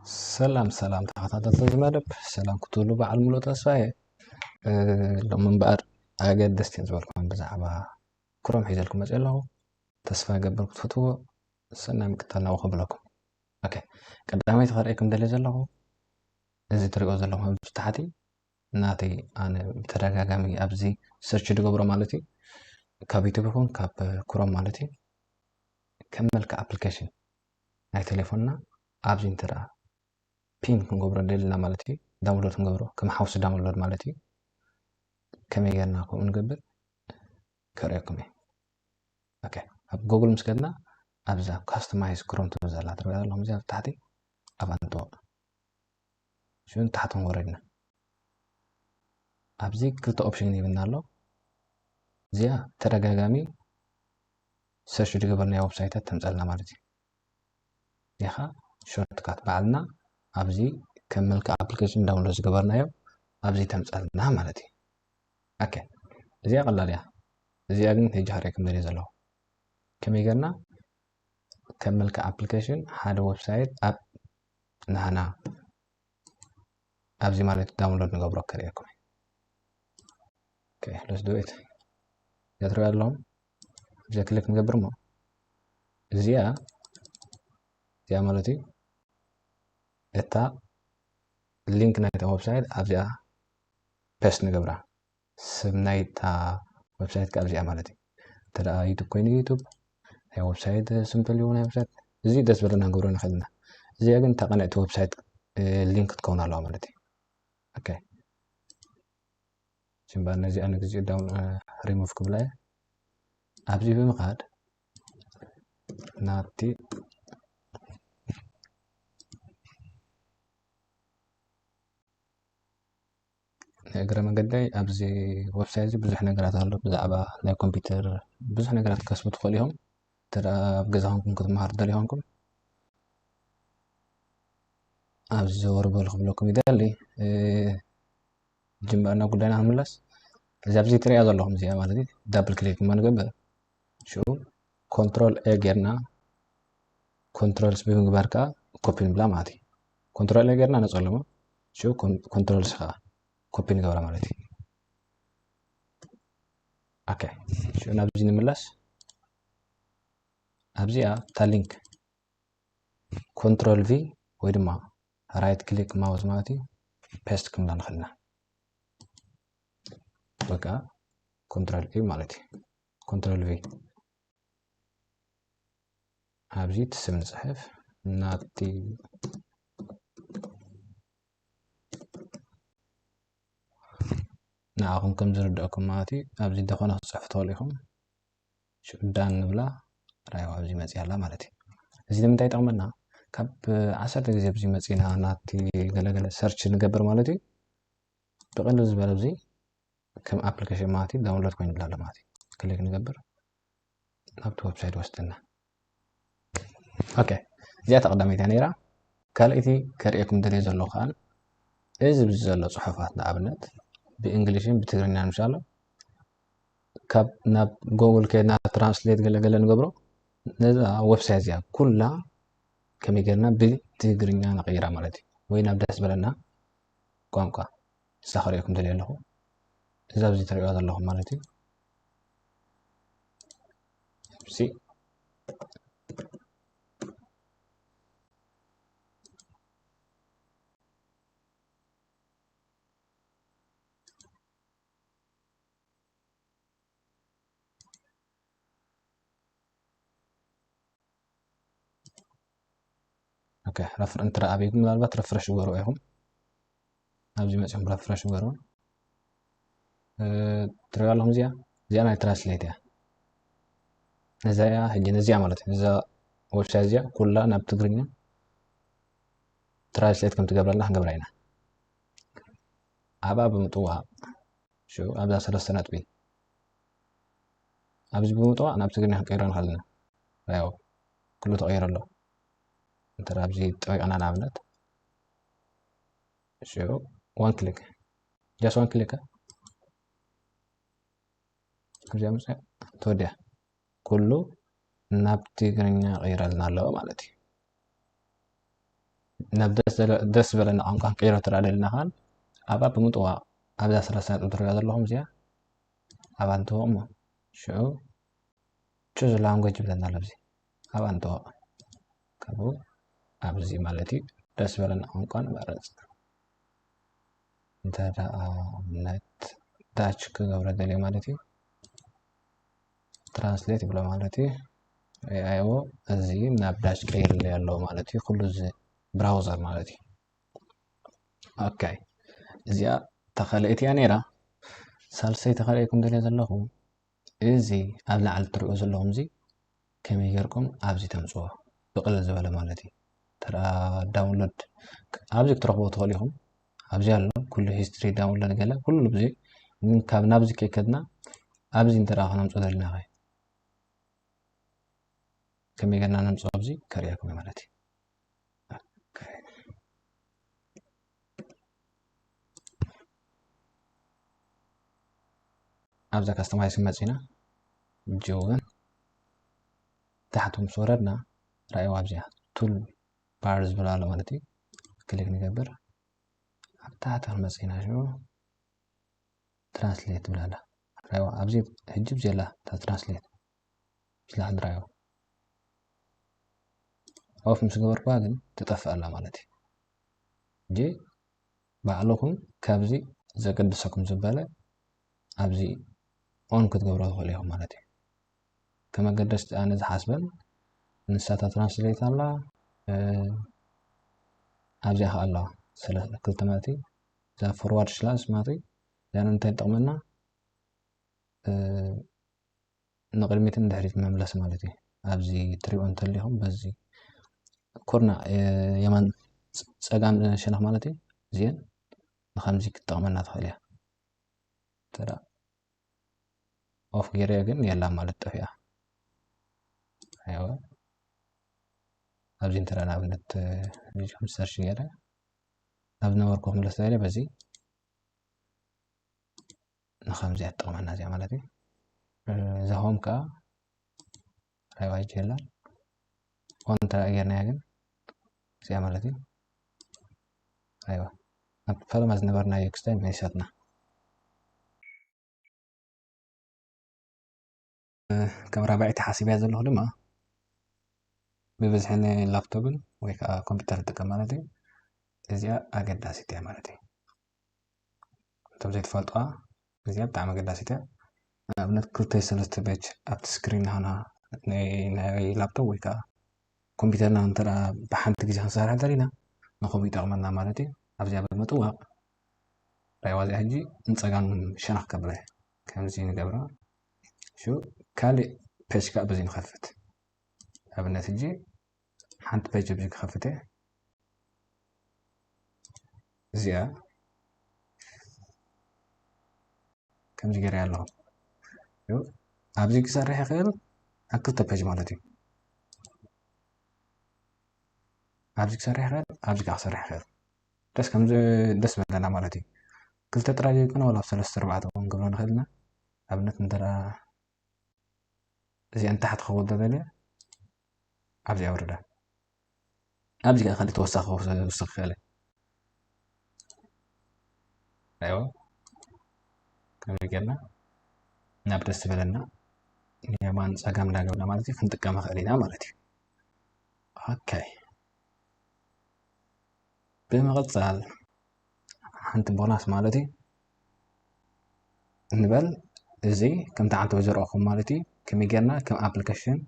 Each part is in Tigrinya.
ሰላም ሰላም ተኸታተልቲ እዚ መደብ፣ ሰላም ክትብሉ በዓል ሙሉእ ተስፋ እየ። እ፣ ሎሚ እምበኣር ኣገደስቲ ዝበልኩም ብዛዕባ ክሮም ሒዘልኩም መፅእ ኣለኹ። ተስፋ ይገብር ክትፈትዎ፣ ሰናይ ምቅታል ናብኹም ክብለኩም። ኦኬ፣ ቀዳመይቲ ከርእየኩም ደልየ ዘለኹ፣ እዚ ትሪኦ ዘለኹም ኣብዚ ታሕቲ ናተይ ኣነ ብተደጋጋሚ ኣብዚ ሰርች ዝገብሮ ማለት እዩ፣ ካብ ዩቱብ ይኹን ካብ ክሮም ማለት እዩ፣ ከም መልክዕ ኣፕሊኬሽን ናይ ቴሌፎንና ኣብዚ እንተ ደኣ ፒን ክንገብሮ ደሊና ማለት እዩ፣ ዳውንሎድ ክንገብሮ ከም ሓውሲ ዳውንሎድ ማለት እዩ። ከመይ ጌርና ከምኡ ንገብር ከርእየኩም እየ። ኦኬ፣ ኣብ ጉግል ምስ ከድና ኣብዛ ካስተማይዝ ክሮም ትብል ዘላ ትረኣ ኣለኹም፣ እዚኣ ኣብ ታሕቲ ኣብኣ ንጥወቕ። ሽዑ ንታሕቲ ክንወርድ ኢና። ኣብዚ ክልተ ኦፕሽን ይብና ኣሎ። እዚኣ ተደጋጋሚ ሰርች ዝገበርናዮ ዌብሳይታት ተምፀልና ማለት እዩ። እዚኣ ሾርትካት ባዕልና ኣብዚ ከም መልክዕ ኣፕሊኬሽን ዳውንሎድ ዝገበርናዮ ኣብዚ ተምፀልና ማለት እዩ። ኦኬ፣ እዚኣ ቀላል እያ። እዚኣ ግን ሕጂ ከርእየኩም ደልየ ዘለኹ ከመይ ጌርና ከም መልክዕ ኣፕሊኬሽን ሓደ ዌብሳይት ኣብ ናህና ኣብዚ ማለት ዳውንሎድ ንገብሮ ከርእየኩም። ኦኬ፣ let's do it። እዚኣ ትሪኦ ኣለኹም፣ እዚኣ ክሊክ ንገብር እሞ እዚኣ እዚኣ ማለት እዩ እታ ሊንክ ናይታ ዌብሳይት ኣብዚኣ ፔስት ንገብራ። ስም ናይታ ዌብሳይት ከኣ ኣብዚኣ ማለት እዩ። እንተ ደኣ ዩቱብ ኮይኑ ዩቱብ፣ ናይ ዌብሳይት ስም ተልዩ ናይ ዌብሳይት፣ እዚ ደስ ዝበለና ክንገብሮ ንኽእል ኢና። እዚኣ ግን እታ ቀንዕቲ ዌብሳይት፣ እ፣ ሊንክ ክትከውን ኣለዋ ማለት እዩ። ኦኬ። ሽምባ ነዚኣ ንግዚኡ ዳውን፣ እ፣ ሪሙቭ ክብላ እየ። ኣብዚ ብምኻድ ናቲ ንእግረ መገደይ ኣብዚ ዌብሳይት እዚ ብዙሕ ነገራት ኣሎ። ብዛዕባ ናይ ኮምፒውተር ብዙሕ ነገራት ክትከስቡ ትኽእሉ ኢኹም። እንተ ደኣ ኣብ ገዛ ኮንኩም ክትመሃሩ ትደልዩ ኮንኩም፣ ኣብዚ ዘወር በሉ ክብለኩም ይደሊ። እ፣ ጅምባና ጉዳይና ክንምለስ። እዚ ኣብዚ ትሪኣ ዘለኹም እዚኣ ማለት እዩ፣ ዳብል ክሊክ እሞ ንገብር። ሽዑ ኮንትሮል ኤ ጌርና፣ ኮንትሮል ሲ ብምግባር ከኣ ኮፒ ንብላ ማለት እዩ። ኮንትሮል ኤ ጌርና ነጸልሞ፣ ሽዑ ኮን-፣ ኮንትሮል ሲ ከኣ ኮፒ ንገብራ ማለት እዩ። ኦኬ፣ ሽዑ ናብዚ ንምለስ። ኣብዚኣ እታ ሊንክ ኮንትሮል ቪ ወይ ድማ ራይት ክሊክ ማውስ ማለት እዩ፣ ፔስት ክንብላ ንኽእል ኢና። በቃ ኮንትሮል ኢ ማለት እዩ። ኮንትሮል ቪ። ኣብዚ እቲ ስም ንጽሕፍ፣ ናቲ ንዓኹም ከም ዝርድአኩም ማለት እዩ። ኣብዚ ዝኾነ ክትጽሕፉ ትኽእሉ ኢኹም። ሽዑ ዳን ንብላ፣ ራይዋ ኣብዚ መጽያ ኣላ ማለት እዩ። እዚ ንምንታይ ይጠቕመና? ካብ ዓሰርተ ግዜ ኣብዚ መጺና ናቲ ገለገለ ሰርች ንገብር ማለት እዩ። ብቐንዱ ዝበለ ኣብዚ ከም ኣፕሊኬሽን ማለት እዩ፣ ዳውንሎድ ኮይኑ ኣሎ ማለት እዩ። ክሊክ ንገብር፣ ናብቲ ዌብሳይት ወስደና። ኦኬ፣ እዚኣ እታ ቀዳመይቲ እያ ነይራ። ካልኣይቲ ከርእየኩም ደልየ ዘለኹ ከኣ፣ እዚ ኣብዚ ዘሎ ጽሑፋት ንኣብነት ብእንግሊሽን ብትግርኛን ምሻሎ፣ ካብ ናብ ጎግል ከድና ትራንስሌት ገለ ገለ ንገብሮ፣ ነዛ ዌብሳይት እዚኣ ኩላ ከመይ ጌርና ብትግርኛ ነቐይራ ማለት እዩ፣ ወይ ናብ ደስ በለና ቋንቋ። እሳ ከርእየኩም ደልየ ኣለኹ። እዛ ኣብዚ ትሪእዋ ዘለኹም ማለት እዩ። እዚ ኦኬ፣ ረፍረ-፣ እንተ ኣበይኩም ምናልባት ረፍረሽ ግበሩ ኢኹም። ኣብዚ መጺኹም ረፍረሽ ግበሩ። እ፣ ትሪእዋ ኣለኹም እዚኣ? እዚኣ ናይ ትራንስሌት እያ። ነዛ እያ፣ ሕጂ ነዚኣ ማለት እዩ። ነዛ ዌብሳይት እዚኣ ኩላ ናብ ትግርኛ ትራንስሌት ከም ትገብረልና ክንገብራ ኢና። ኣብኣ ብምጥዋቕ፣ ሽዑ ኣብዛ ሰለስተ ነጥቢ ኣብዚ ብምጥዋቕ ናብ ትግርኛ ክንቀይሮ ንኽእል ኢና። ያው ኩሉ ተቐይሩ ኣሎ። እንተ ኣብዚ ጠዊቕና ንኣብነት፣ ሽዑ ዋን ክሊክ፣ ጀስት ዋን ክሊክ ከምዚኣ መፅያ ተወዲያ። ኩሉ ናብ ትግርኛ ቀይረልና ኣሎ ማለት እዩ። ናብ ደስ ዝበለና ቋንቋ ክንቀይሮ ትረኣ ደልና ኻን ኣብኣ ብምጥዋቕ ኣብዛ ሰለስተ ነጥቢ ትሪእዋ ዘለኹም እዚኣ ኣብኣ ንጥወቕ እሞ ሽዑ ቹዝ ላንጎጅ ይብለና ኣሎ። ኣብዚ ኣብኣ ንጥወቕ ካብኡ ኣብዚ ማለት እዩ ደስ ዝበለና ቋንቋ ንመረፅ። እንተ ደኣ ኣብነት ዳች ክገብረ ደልየ ማለት እዩ ትራንስሌት ይብሎ ማለት እዩ። ኣይዎ እዚ ናብ ዳች ቀይርለይ ኣለዎ ማለት እዩ። ኩሉ እዚ ብራውዘር ማለት እዩ። ኦኬ እዚኣ ተኸልእት እያ ነይራ። ሳልሰይ ተኸልእኩም ደልየ ዘለኹ እዚ ኣብ ላዕሊ ትሪእዎ ዘለኹም እዚ ከመይ ጌርኩም ኣብዚ ተምፅዎ ብቕልል ዝበለ ማለት እዩ። ተራ ዳውንሎድ ኣብዚ ክትረኽቦ ትኽእሉ ኢኹም። ኣብዚ ኣሎ ኩሉ ሂስትሪ ዳውንሎድ ገለ ኩሉ ብዚ ግን ካብ ናብዚ ከይከድና ኣብዚ እንተ ከነምፅኦ ደሊና ኸ ከመይ ጌርና ነምፅኦ ኣብዚ ከርእየኩም ማለት እዩ። ኣብዛ ካስተማይዝ መፂና ጅውን ታሕቱ ምስ ወረድና ራእይዋ ኣብዚኣ ቱል ባር ዝብል ኣሎ ማለት እዩ። ክሊክ ንገብር ኣብ ታሕቲ ክንመፅእ ኢና ሽዑ ትራንስሌት ትብል ኣላ። ራእይዋ ኣብዚ ሕጂ ብዚ ኣላ እታ ትራንስሌት ምስላ ክንራዮ ኦፍ ምስ ገበርኩዋ ግን ትጠፍእ ኣላ ማለት እዩ። ሕጂ ባዕልኹም ካብዚ ዘገድሰኩም ዝበለ ኣብዚ ኦን ክትገብሮ ትኽእሉ ኢኹም ማለት እዩ። ከም ኣገደስቲ ኣነ ዝሓስበን ንሳታ ትራንስሌት ኣላ ኣብዚኣ ከኣ ኣለዋ ክልተ ማለት እዩ። እዛ ፎርዋርድ ስላስ ማለት እዩ እዚኣ እንታይ ትጠቕመና ንቕድሚትን ንድሕሪት መምለሲ ማለት እዩ። ኣብዚ ትሪኦ እንተሊኹም በዚ ኩርናዕ የማን ጸጋም ሸነኽ ማለት እዩ። እዚአን ንኸምዚ ክትጠቕመና ትኽእል እያ። ተዳ ኦፍ ገይረዮ ግን የላ ማለት ጠፊኣ። ኣይወ ኣብዚ እንተ ንኣብነት ሰርች ገይረ ናብ ዝነበርኩ ክምለስ ተባሂለ በዚ ንኸምዚኣ ትጠቕመና እዚኣ ማለት እዩ። እዛ ሆም ከዓ ራይዋ ሄጅ የላን ኦን እንተ ጌርናያ ግን እዚኣ ማለት እዩ። ራይዋ ኣብ ፈለማ ዝነበርናዮ ክስታይ መሊሳትና። ከም ራብዐይቲ ሓሲበያ ዘለኹ ድማ ብብዝሒ ንላፕቶፕን ወይ ከዓ ኮምፒውተር ዝጥቀም ማለት እዩ። እዚኣ ኣገዳሲት እያ ማለት እዩ። እቶም ዘይትፈልጥዋ እዚኣ ብጣዕሚ ኣገዳሲት እያ። ንኣብነት ክልተ ሰለስተ ፔጅ ኣብቲ ስክሪን ናና ናይ ላፕቶፕ ወይ ከዓ ኮምፒውተርና እንተ ብሓንቲ ግዜ ክንሰርሕ እንተሊና ንኹም ይጠቕመና ማለት እዩ። ኣብዚኣ ብምጥዋቕ ራይዋ እዚኣ ሕጂ ንፀጋም ሸነኽ ከብለ ከምዚ ንገብራ። ሽዑ ካልእ ፔጅ ከዓ በዚ ንኸፍት። ኣብነት ሕጂ ሓንቲ ፔጅ ኣብዚ ክኸፍት እየ። እዚኣ ከምዚ ገይረ ኣለኹ። ኣብዚ ክሰርሕ ይኽእል ኣብ ክልተ ፔጅ ማለት እዩ። ኣብዚ ክሰርሕ ይኽእል፣ ኣብዚ ከዓ ክሰርሕ ይኽእል። ደስ ከምዚ ደስ በለና ማለት እዩ። ክልተ ጥራይ ዘይኮነ ዋላ ኣብ ሰለስተ ኣርባዕተ እውን ክብሎ ንኽእል ኢና። ኣብነት እንተ እዚአን ታሕቲ ክወርዳ ደልየ ኣብዚኣ ወርዳ። ኣብዚ ከዓ ካልእ ተወሳኺ ክውስኽ ይኽእል። ኣይዋ ከምዚ ጌርና ናብ ደስ ዝበለና የማን ፀጋም እንዳገብና ማለት እዩ ክንጥቀም ንኽእል ኢና ማለት እዩ። ኦኬ ብምቕፃል ሓንቲ ቦናስ ማለት እዩ እንበል። እዚ ከምቲ ዓንተወይ ዘርኦኹም ማለት እዩ ከመይ ጌርና ከም ኣፕሊኬሽን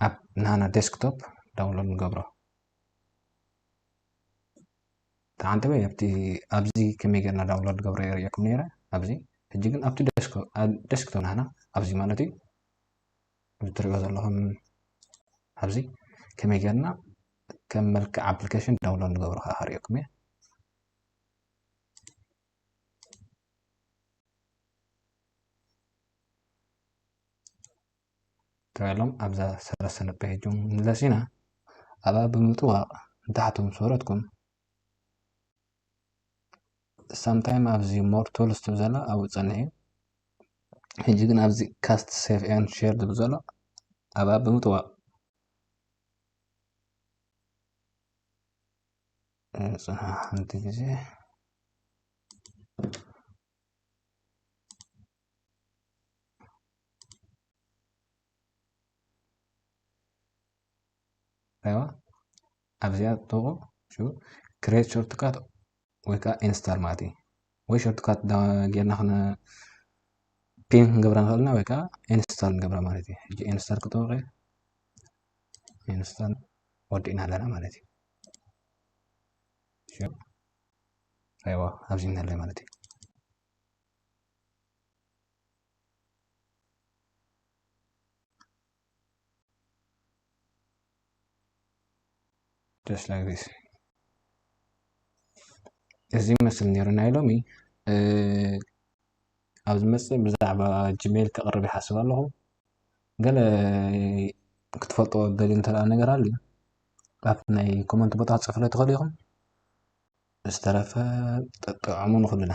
ኣብ ናና ዴስክቶፕ ዳውንሎድ ንገብሮ። ተዓንተወይ ኣብቲ ኣብዚ ከመይ ጌርና ዳውንሎድ ገብሮ የርእየኩም ነይረ ኣብዚ። ሕጂ ግን ኣብቲ ዴስክቶፕ ናና ኣብዚ ማለት እዩ እዚ ትሪእዎ ዘለኹም ኣብዚ ከመይ ጌርና ከም መልክዕ ኣፕሊኬሽን ዳውንሎድ ንገብሮ ከዓ ከርእየኩም እየ። ተባሂሎም ኣብዛ ሰለስተ ነጥቢ ሄጆም ንለሲና ኣብኣ ብምጥዋቕ ንታሕቱ ምስ ወረድኩም ሳምታይም ኣብዚ ሞር ቱልስ ትብል ዘላ ኣብኡ ጸንሕ እዩ። ሕጂ ግን ኣብዚ ካስት ሴቭ ኤንድ ሼር ዝብል ዘሎ ኣብኣ ብምጥዋቕ ጽንሓ ሓንቲ ግዜ። ኣይዋ ኣብዚኣ ጥቑ create shortcut ወይ ከዓ install ማለት እዩ። ወይ shortcut ጌርና ክነ pin ክንገብራ ንኽእልና ወይ ከዓ install ንገብራ ማለት እዩ። ሕጂ install ክጥውቕ install ወዲእና ኣለና ማለት እዩ። ኣይዋ ኣብዚ ኣለና ማለት እዩ። Just like this። እዚ ይመስል ነይሩ ናይ ሎሚ። ኣብ ዝመፅእ ብዛዕባ ጂሜል ክቕርብ ይሓስብ ኣለኹ። ገለ ክትፈልጦ ደልዩ እንተደኣ ነገር ኣሎ ኣብ ናይ ኮመንት ቦታ ክትፅፍለ ትኽእሉ ኢኹም። ዝተረፈ ጥዕሙ ንኹልና።